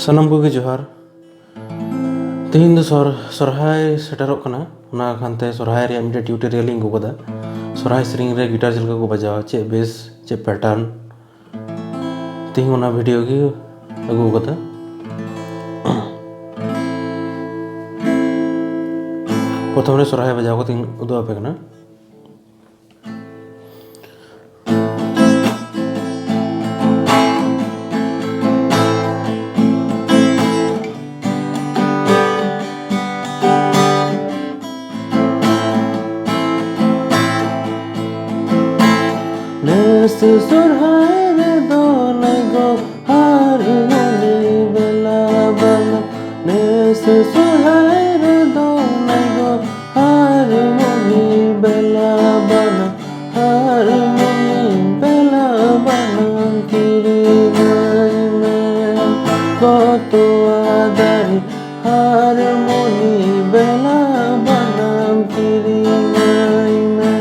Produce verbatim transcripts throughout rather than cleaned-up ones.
ᱥᱟᱱᱟᱢ ᱠᱚᱜᱮ ᱡᱚᱦᱟᱨ᱾ ᱛᱮᱦᱮᱧ ᱫᱚ ᱥᱚᱨ-, ᱥᱚᱨᱦᱟᱭ ᱥᱮᱴᱮᱨᱚᱜ ᱠᱟᱱᱟ, ᱚᱱᱟ ᱠᱷᱟᱱᱛᱮ ᱥᱚᱨᱦᱟᱭ ᱨᱮᱭᱟᱜ ᱢᱤᱫᱴᱮᱱ tutorial ᱤᱧ ᱟᱹᱜᱩ ᱠᱟᱫᱟ᱾ ᱥᱚᱨᱦᱟᱭ ᱥᱮᱨᱮᱧ ᱨᱮ guitar ᱪᱮᱫ ᱞᱮᱠᱟ ᱠᱚ ᱵᱟᱡᱟᱣᱟ, ᱪᱮᱫ bass, ᱪᱮᱫ pattern, ᱛᱮᱦᱮᱧ ᱚᱱᱟ video ᱜᱮ ᱟᱹᱜᱩ ᱠᱟᱫᱟ᱾ ᱯᱨᱚᱛᱷᱚᱢ ᱨᱮ ᱥᱚᱨᱦᱟᱭ ᱵᱟᱡᱟᱣ ᱠᱟᱛᱮᱧ ᱩᱫᱩᱜ ᱟᱯᱮ ᱠᱟᱱᱟ᱾ ᱱᱮᱥ ᱥᱚᱨᱦᱟᱭ ᱨᱮᱫᱚ ᱱᱟᱭ ᱜᱚ ᱦᱟᱨᱢᱚᱱᱤ ᱵᱮᱞᱟ ᱵᱟᱱᱟᱢ᱾ ᱱᱮᱥ ᱥᱚᱨᱦᱟᱭ ᱨᱮᱫᱚ ᱱᱟᱭ ᱜᱚ ᱦᱟᱨᱢᱚᱱᱤ ᱵᱮᱞᱟ ᱵᱟᱱᱟᱢ᱾ ᱦᱟᱨᱢᱚᱱᱤ ᱵᱮᱞᱟ ᱵᱟᱱᱟᱢ ᱠᱤᱨᱤᱧᱟᱭ ᱢᱮ᱾ ᱠᱚᱛᱚᱣᱟ ᱫᱟᱨᱮ ᱦᱟᱨᱢᱚᱱᱤ ᱵᱮᱞᱟ ᱵᱟᱱᱟᱢ ᱠᱤᱨᱤᱧᱟᱭ ᱢᱮ᱾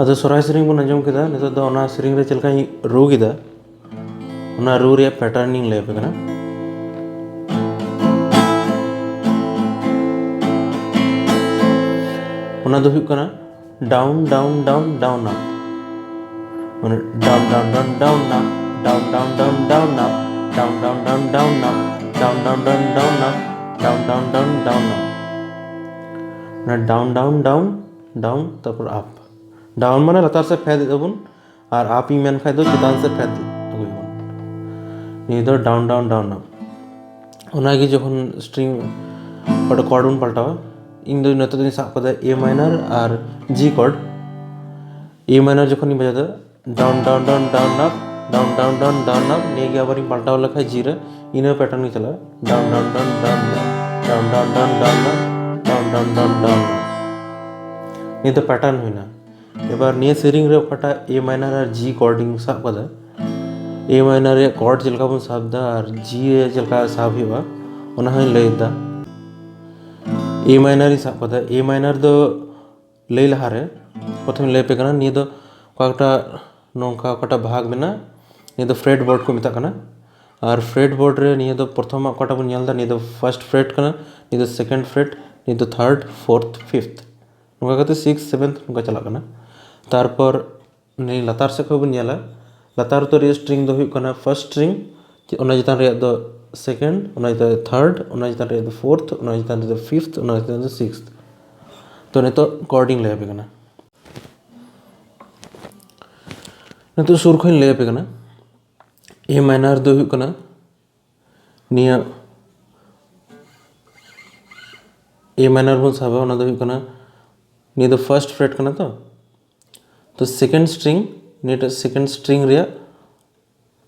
ᱟᱫᱚ ᱥᱚᱨᱦᱟᱭ ᱥᱮᱨᱮᱧ ᱵᱚᱱ ᱟᱸᱡᱚᱢ ᱠᱮᱫᱟ, ᱱᱤᱛᱚᱜ ᱫᱚ ᱚᱱᱟ ᱥᱮᱨᱮᱧ ᱨᱮ ᱪᱮᱫ ᱞᱮᱠᱟᱧ ᱨᱩ ᱠᱮᱫᱟ, ᱚᱱᱟ ᱨᱩ ᱨᱮᱭᱟᱜ pattern ᱤᱧ ᱞᱟᱹᱭ ᱟᱯᱮ ᱠᱟᱱᱟ᱾ ᱚᱱᱟ ᱫᱚ ᱦᱩᱭᱩᱜ ᱠᱟᱱᱟ down, down, down, down, up. ᱢᱟᱱᱮ down, down, down, down, up, down, down, down, down, up, down, down, down, down, up, down, down, down, down, up, down, down, down, down, up. ᱚᱱᱟ down, down, down, down, ᱛᱟᱨᱯᱚᱨ up. Down ᱢᱟᱱᱮ ᱞᱟᱛᱟᱨ ᱥᱮᱫ ᱯᱷᱮᱫ ᱮᱫᱟᱵᱚᱱ, ᱟᱨ up ᱤᱧ ᱢᱮᱱ ᱠᱷᱟᱡ ᱫᱚ ᱪᱮᱛᱟᱱ ᱥᱮᱫ ᱯᱷᱮᱫ ᱟᱹᱜᱩᱭᱟᱵᱚᱱ᱾ ᱱᱤᱭᱟᱹ ᱫᱚ down, down, down, up. ᱚᱱᱟᱜᱮ ᱡᱚᱠᱷᱚᱱ string ᱚᱠᱟᱴᱟᱜ chord ᱵᱚᱱ ᱯᱟᱞᱴᱟᱣᱟ, ᱤᱧ ᱫᱚ ᱱᱤᱛᱚᱜ ᱫᱚᱧ ᱥᱟᱵ ᱠᱟᱫᱟ A minor R G chord. A minor ᱡᱚᱠᱷᱚᱱᱤᱧ ᱵᱟᱡᱟᱣ ᱫᱟ, down, down, down, down, up, down, down, down, down, up, ᱱᱤᱭᱟᱹ ᱜᱮ ᱟᱵᱟᱨᱤᱧ ᱯᱟᱞᱴᱟᱣ ᱞᱮᱠᱷᱟᱡ G ᱨᱮ, ᱤᱱᱟᱹ pattern ᱜᱮ ᱪᱟᱞᱟᱜᱼᱟ, down, down, down, down, down, down, down, down, up, down, down, down, down, up. ᱱᱤᱭᱟᱹ ᱫᱚ pattern ᱦᱩᱭᱱᱟ᱾ ᱮᱵᱟᱨ ᱱᱤᱭᱟᱹ ᱥᱮᱨᱮᱧ ᱨᱮ ᱚᱠᱟᱴᱟᱜ A minor R G chord ᱤᱧ ᱥᱟᱵ ᱠᱟᱫᱟ, A minor ᱨᱮᱭᱟᱜ chord ᱪᱮᱫ ᱞᱮᱠᱟ ᱵᱚᱱ ᱥᱟᱵ ᱫᱟ ᱟᱨ G ᱨᱮ ᱪᱮᱫ ᱞᱮᱠᱟ ᱥᱟᱵ ᱦᱩᱭᱩᱜᱼᱟ, ᱚᱱᱟ ᱦᱚᱸᱧ ᱞᱟᱹᱭ ᱫᱟ᱾ A minor ᱤᱧ ᱥᱟᱵ ᱠᱟᱫᱟ᱾ A minor ᱫᱚ ᱞᱟᱹᱭ ᱞᱟᱦᱟᱨᱮ ᱯᱨᱚᱛᱷᱚᱢ ᱞᱟᱹᱭ ᱟᱯᱮ ᱠᱟᱱᱟ, ᱱᱤᱭᱟᱹ ᱫᱚ ᱚᱠᱟᱴᱟᱜ ᱱᱚᱝᱠᱟ ᱚᱠᱟᱴᱟᱜ ᱵᱷᱟᱜᱽ ᱢᱮᱱᱟᱜᱼᱟ, ᱱᱤᱭᱟᱹ ᱫᱚ ᱯᱷᱨᱮᱴ ᱵᱳᱨᱰ ᱠᱚ ᱢᱮᱛᱟᱜ ᱠᱟᱱᱟ᱾ ᱟᱨ ᱯᱷᱨᱮᱴ ᱵᱳᱨᱰ ᱨᱮ ᱱᱤᱭᱟᱹ ᱫᱚ ᱯᱨᱚᱛᱷᱚᱢ ᱚᱠᱟᱴᱟᱜ ᱵᱚᱱ ᱧᱮᱞ ᱮᱫᱟ, ᱱᱤᱭᱟᱹ ᱫᱚ ᱯᱷᱟᱨᱥᱴ ᱯᱷᱨᱮᱴ ᱠᱟᱱᱟ, ᱱᱤᱭᱟᱹ ᱫᱚ ᱥᱮᱠᱮᱱᱰ ᱯᱷᱨᱮᱴ, ᱱᱤᱭᱟᱹ ᱫᱚ ᱛᱷᱟᱨᱰ, ᱯᱷᱳᱨᱛᱷ, ᱯᱷᱤᱯᱛᱷ, ᱱᱚᱝᱠᱟ ᱠᱟᱛᱮ ᱥᱤᱠᱥ, ᱥᱮᱵᱷᱮᱱᱛᱷ ᱱᱚᱝᱠᱟ ᱪᱟᱞᱟᱜ ᱠᱟᱱᱟ᱾ ᱛᱟᱨᱯᱚᱨ ᱱᱤᱭᱟᱹ ᱞᱟᱛᱟᱨ ᱥᱮᱫ ᱠᱷᱚᱱ ᱵᱚᱱ ᱧᱮᱞᱟ, ᱞᱟᱛᱟᱨ ᱩᱛᱟᱹᱨ ᱨᱮᱭᱟᱜ ᱥᱴᱨᱤᱝ ᱫᱚ ᱦᱩᱭᱩᱜ ᱠᱟᱱᱟ ᱯᱷᱟᱨᱥᱴ ᱥᱴᱨᱤᱝ, ᱚᱱᱟ ᱪᱮᱛᱟᱱ ᱨᱮᱭᱟᱜ ᱫᱚ ᱥᱮᱠᱮᱱᱰ, ᱚᱱᱟ ᱪᱮᱛᱟᱱ ᱨᱮ ᱛᱷᱟᱨᱰ, ᱚᱱᱟ ᱪᱮᱛᱟᱱ ᱨᱮᱭᱟᱜ ᱫᱚ ᱯᱷᱳᱨᱛᱷ, ᱚᱱᱟ ᱪᱮᱛᱟᱱ ᱨᱮ ᱫᱚ ᱯᱷᱤᱯᱛᱷ, ᱚᱱᱟ ᱪᱮᱛᱟᱱ ᱨᱮ ᱫᱚ ᱥᱤᱠᱥᱛᱷ᱾ ᱛᱚ ᱱᱤᱛᱚᱜ ᱠᱚᱨᱰᱤᱝ ᱞᱟᱹᱭ ᱟᱯᱮ ᱠᱟᱱᱟ᱾ ᱱᱤᱛᱚᱜ ᱥᱩᱨ ᱠᱷᱚᱱ ᱞᱟᱹᱭ ᱟᱯᱮ ᱠᱟᱱᱟ᱾ ᱮ ᱢᱟᱭᱱᱟᱨ ᱫᱚ ᱦᱩᱭᱩᱜ ᱠᱟᱱᱟ ᱱᱤᱭᱟᱹ, ᱮ ᱢᱟᱭᱱᱟᱨ ᱵᱚᱱ ᱥᱟᱵᱟ, ᱚᱱᱟ ᱫᱚ ᱦᱩᱭᱩᱜ ᱠᱟᱱᱟ, ᱱᱤᱭᱟᱹ ᱫᱚ ᱯᱷᱟᱨᱥᱴ ᱯᱷᱨᱮᱴ ᱠᱟᱱᱟ ᱛᱚ᱾ ᱛᱚ ᱥᱮᱠᱮᱱᱰ ᱥᱴᱨᱤᱝ, ᱱᱤᱭᱟᱹᱴᱟᱜ ᱥᱮᱠᱮᱱᱰ ᱥᱴᱨᱤᱝ ᱨᱮᱭᱟᱜ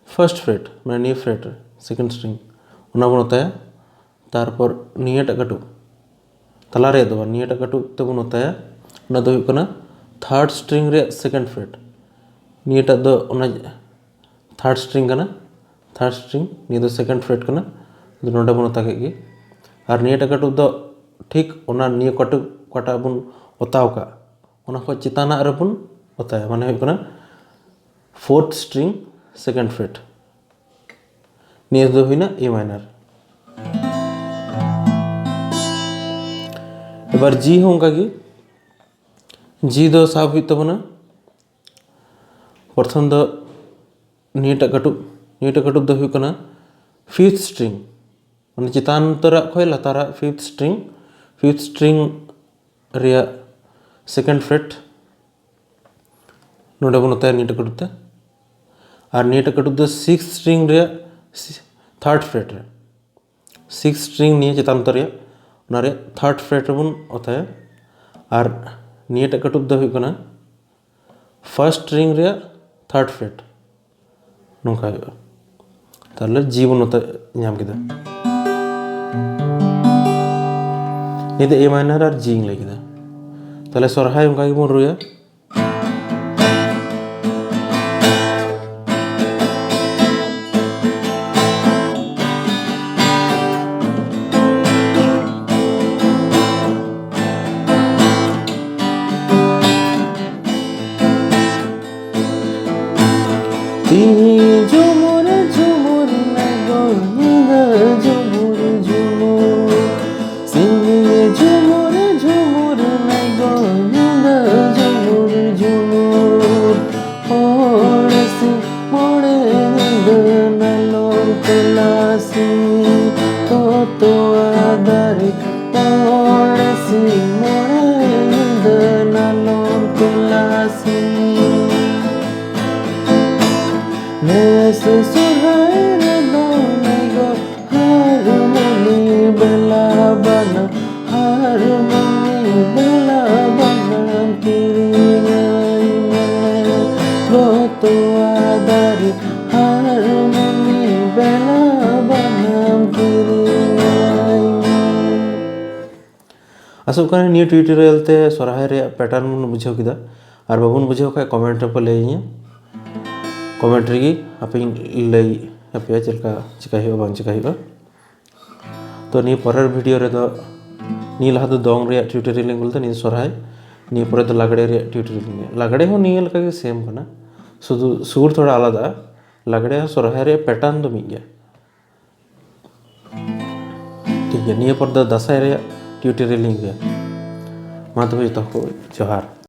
ᱯᱷᱟᱨᱥᱴ ᱯᱷᱨᱮᱴ, ᱢᱟᱱᱮ ᱱᱤᱭᱟᱹ ᱯᱷᱨᱮᱴ ᱨᱮ ᱥᱮᱠᱮᱱᱰ ᱥᱴᱨᱤᱝ, ᱚᱱᱟ ᱵᱚᱱ ᱚᱛᱟᱭᱟ᱾ ᱛᱟᱨᱯᱚᱨ ᱱᱤᱭᱟᱹᱴᱟᱜ ᱠᱟᱹᱴᱩᱵ, ᱛᱟᱞᱟ ᱨᱮᱭᱟᱜ ᱫᱚ ᱵᱟᱝ, ᱱᱤᱭᱟᱹᱴᱟᱜ ᱠᱟᱹᱴᱩᱵ ᱛᱮᱵᱚᱱ ᱚᱛᱟᱭᱟ, ᱚᱱᱟ ᱫᱚ ᱦᱩᱭᱩᱜ ᱠᱟᱱᱟ ᱛᱷᱟᱨᱰ ᱥᱴᱨᱤᱝ ᱨᱮᱭᱟᱜ ᱥᱮᱠᱮᱱᱰ ᱯᱷᱨᱮᱴ᱾ ᱱᱤᱭᱟᱹᱴᱟᱜ ᱫᱚ ᱚᱱᱟ ᱛᱷᱟᱨᱰ ᱥᱴᱨᱤᱝ ᱠᱟᱱᱟ, ᱛᱷᱟᱨᱰ ᱥᱴᱨᱤᱝ, ᱱᱤᱭᱟᱹ ᱫᱚ ᱥᱮᱠᱮᱱᱰ ᱯᱷᱨᱮᱴ ᱠᱟᱱᱟ, ᱟᱫᱚ ᱱᱚᱰᱮ ᱵᱚᱱ ᱚᱛᱟ ᱠᱮᱫ ᱜᱮ᱾ ᱟᱨ ᱱᱤᱭᱟᱹᱴᱟᱜ ᱠᱟᱹᱴᱩᱵ ᱫᱚ ᱴᱷᱤᱠ ᱚᱱᱟ ᱱᱤᱭᱟᱹ ᱠᱟᱹᱴᱩᱵ ᱚᱠᱟᱴᱟᱜ ᱵᱚᱱ ᱚᱛᱟᱣ ᱠᱟᱜ, ᱚᱱᱟ ᱠᱷᱚᱱ ᱪᱮᱛᱟᱱᱟᱜ ᱨᱮᱵᱚᱱ ᱚᱛᱟᱭᱟ, ᱢᱟᱱᱮ ᱦᱩᱭᱩᱜ ᱠᱟᱱᱟ ᱯᱷᱳᱨᱛᱷ ᱥᱴᱨᱤᱝ, ᱥᱮᱠᱮᱱᱰ ᱯᱷᱨᱮᱴ᱾ ᱱᱤᱭᱟᱹ ᱫᱚ ᱦᱩᱭᱱᱟ ᱮ ᱢᱟᱭᱱᱟᱨ᱾ ᱮᱵᱟᱨ ᱡᱤ ᱦᱚᱸ ᱚᱱᱠᱟ ᱜᱮ, ᱡᱤ ᱫᱚ ᱥᱟᱵ ᱦᱩᱭᱩᱜ ᱛᱟᱵᱚᱱᱟ᱾ ᱯᱨᱚᱛᱷᱚᱢ ᱫᱚ ᱱᱤᱭᱟᱹᱴᱟᱜ ᱠᱟᱹᱴᱩᱵ, ᱱᱤᱭᱟᱹᱴᱟᱜ ᱠᱟᱹᱴᱩᱵ ᱫᱚ ᱦᱩᱭᱩᱜ ᱠᱟᱱᱟ ᱯᱷᱤᱯᱛᱷ ᱥᱴᱨᱤᱝ, ᱢᱟᱱᱮ ᱪᱮᱛᱟᱱ ᱩᱛᱟᱹᱨᱟᱜ ᱠᱷᱚᱱ ᱞᱟᱛᱟᱨᱟᱜ ᱯᱷᱤᱯᱛᱷ ᱥᱴᱨᱤᱝ, ᱯᱷᱤᱯᱛᱷ ᱥᱴᱨᱤᱝ ᱨᱮᱭᱟᱜ ᱥᱮᱠᱮᱱᱰ ᱯᱷᱨᱮᱴ᱾ ᱱᱚᱰᱮ ᱵᱚᱱ ᱚᱛᱟᱭᱟ ᱱᱤᱭᱟᱹᱴᱟᱜ ᱠᱟᱹᱴᱩᱵ ᱛᱮ᱾ ᱟᱨ ᱱᱤᱭᱟᱹᱴᱟᱜ ᱠᱟᱹᱴᱩᱵ ᱫᱚ ᱥᱤᱠᱥ ᱥᱴᱨᱤᱝ ᱨᱮᱭᱟᱜ ᱛᱷᱟᱨᱰ ᱯᱷᱨᱮᱴ ᱨᱮ, ᱥᱤᱠᱥ ᱥᱴᱨᱤᱝ ᱱᱤᱭᱟᱹ ᱪᱮᱛᱟᱱ ᱩᱛᱟᱹᱨ ᱨᱮᱭᱟᱜ, ᱚᱱᱟ ᱨᱮᱭᱟᱜ ᱛᱷᱟᱨᱰ ᱯᱷᱨᱮᱴ ᱨᱮᱵᱚᱱ ᱚᱛᱟᱭᱟ᱾ ᱟᱨ ᱱᱤᱭᱟᱹᱴᱟᱜ ᱠᱟᱹᱴᱩᱵ ᱫᱚ ᱦᱩᱭᱩᱜ ᱠᱟᱱᱟ ᱯᱷᱟᱨᱥᱴ ᱥᱴᱨᱤᱝ ᱨᱮᱭᱟᱜ ᱛᱷᱟᱨᱰ ᱯᱷᱨᱮᱴ᱾ ᱱᱚᱝᱠᱟ ᱦᱩᱭᱩᱜᱼᱟ᱾ ᱛᱟᱦᱞᱮ ᱡᱤ ᱵᱚᱱ ᱱᱚᱛᱮ ᱧᱟᱢ ᱠᱮᱫᱟ᱾ ᱱᱤᱭᱟᱹ ᱫᱚ ᱮ ᱢᱟᱭᱱᱟᱨ ᱟᱨ ᱡᱤᱧ ᱞᱟᱹᱭ ᱠᱮᱫᱟ᱾ ᱛᱟᱦᱞᱮ ᱥᱚᱨᱦᱟᱭ ᱚᱱᱠᱟ ᱜᱮᱵᱚᱱ ᱨᱩᱭᱟ᱾ ᱥᱤᱧ ᱡᱷᱩᱢᱩᱨ ᱡᱷᱩᱢᱩᱨ ᱱᱟᱭ ᱜᱚ, ᱧᱤᱫᱟᱹ ᱡᱷᱩᱢᱩᱨ ᱡᱷᱩᱢᱩᱨ᱾ ᱥᱤᱧ ᱡᱷᱩᱢᱩᱨ ᱡᱷᱩᱢᱩᱨ ᱱᱟᱭ ᱜᱚ, ᱧᱤᱫᱟᱹ ᱡᱷᱩᱢᱩᱨ ᱡᱷᱩᱢᱩᱨ᱾ ᱢᱚᱬᱮ ᱥᱤᱧ ᱢᱚᱬᱮ ᱧᱤᱫᱟᱹ ᱱᱟᱞᱚᱢ ᱛᱚᱞᱟᱥᱤᱧ, ᱛᱚᱛᱚᱣᱟ ᱫᱟᱨᱮ᱾ ᱢᱚᱬᱮ ᱥᱤᱧ ᱢᱚᱬᱮ ᱧᱤᱫᱟᱹ ᱱᱟᱞᱚᱢ ᱛᱚᱞᱟᱥᱤᱧ᱾ ᱱᱮᱥ ᱥᱚᱨᱦᱟᱭ ᱨᱮᱫᱚ ᱱᱟᱭ ᱜᱚ ᱦᱟᱨᱢᱚᱱᱤ ᱵᱮᱞᱟ ᱵᱟᱱᱟᱢ, ᱦᱟᱨᱢᱚᱱᱤ ᱵᱮᱞᱟ ᱵᱟᱱᱟᱢ ᱠᱤᱨᱤᱧᱟᱹᱧ ᱢᱮ᱾ ᱜᱚ ᱛᱚᱣᱟ ᱫᱟᱨᱮ ᱦᱟᱨᱢᱚᱱᱤ ᱵᱮᱞᱟ ᱵᱟᱱᱟᱢ ᱠᱤᱨᱤᱧᱟᱹᱧ ᱢᱮ᱾ ᱟᱥᱚᱜ ᱠᱟᱱᱟ ᱱᱤᱭᱟᱹ ᱴᱤᱭᱩᱴᱳᱨᱤᱭᱟᱞ ᱛᱮ ᱥᱚᱨᱦᱟᱭ ᱨᱮᱭᱟᱜ ᱯᱮᱴᱟᱨᱱ ᱵᱚᱱ ᱵᱩᱡᱷᱟᱹᱣ ᱠᱮᱫᱟ᱾ ᱟᱨ ᱵᱟᱵᱚᱱ ᱵᱩᱡᱷᱟᱹᱣ ᱠᱷᱟᱡ ᱠᱚᱢᱮᱱᱴ ᱨᱮᱯᱮ ᱞᱟᱹᱭᱟᱹᱧᱟ, ᱠᱚᱢᱮᱱᱴ ᱨᱮᱜᱮ ᱟᱯᱮᱧ ᱞᱟᱹᱭ ᱟᱯᱮᱭᱟ ᱪᱮᱫ ᱞᱮᱠᱟ ᱪᱤᱠᱟᱹᱭ ᱦᱩᱭᱩᱜᱼᱟ, ᱵᱟᱝ ᱪᱤᱠᱟᱹᱭ ᱦᱩᱭᱩᱜᱼᱟ᱾ ᱛᱚ ᱱᱤᱭᱟᱹ ᱯᱚᱨᱮᱨ ᱵᱷᱤᱰᱤᱭᱳ ᱨᱮᱫᱚ, ᱱᱤᱭᱟᱹ ᱞᱟᱦᱟ ᱫᱚ ᱫᱚᱝ ᱨᱮᱭᱟᱜ ᱴᱤᱭᱩᱴᱳᱨᱤᱭᱟᱞ ᱤᱧ ᱠᱩᱞ ᱞᱮᱫᱟ, ᱱᱤᱭᱟᱹ ᱥᱚᱨᱦᱟᱭ, ᱱᱤᱭᱟᱹ ᱯᱚᱨᱮ ᱫᱚ ᱞᱟᱜᱽᱲᱮ ᱨᱮᱭᱟᱜ ᱴᱤᱭᱩᱴᱳᱨᱤᱭᱟᱞ ᱤᱧ ᱞᱟᱹᱭᱟ᱾ ᱞᱟᱜᱽᱲᱮ ᱦᱚᱸ ᱱᱤᱭᱟᱹ ᱞᱮᱠᱟ ᱜᱮ ᱥᱮᱢ ᱠᱟᱱᱟ, ᱥᱩᱫᱷᱩ ᱥᱩᱨ ᱛᱷᱚᱲᱟ ᱟᱞᱟᱫᱟ᱾ ᱞᱟᱜᱽᱲᱮ ᱟᱨ ᱥᱚᱨᱦᱟᱭ ᱨᱮᱭᱟᱜ ᱯᱮᱴᱟᱨᱱ ᱫᱚ ᱢᱤᱫ ᱜᱮᱭᱟ᱾ ᱴᱷᱤᱠ ᱜᱮᱭᱟ, ᱱᱤᱭᱟᱹ ᱯᱚᱨ ᱫᱚ ᱫᱟᱸᱥᱟᱭ ᱨᱮᱭᱟᱜ ᱴᱤᱭᱩᱴᱳᱨᱤᱭᱟᱞ ᱤᱧ ᱟᱹᱜᱩᱭᱟ᱾ ᱢᱟ ᱛᱚᱵᱮ ᱡᱚᱛᱚ ᱠᱚ ᱡᱚᱦᱟᱨ᱾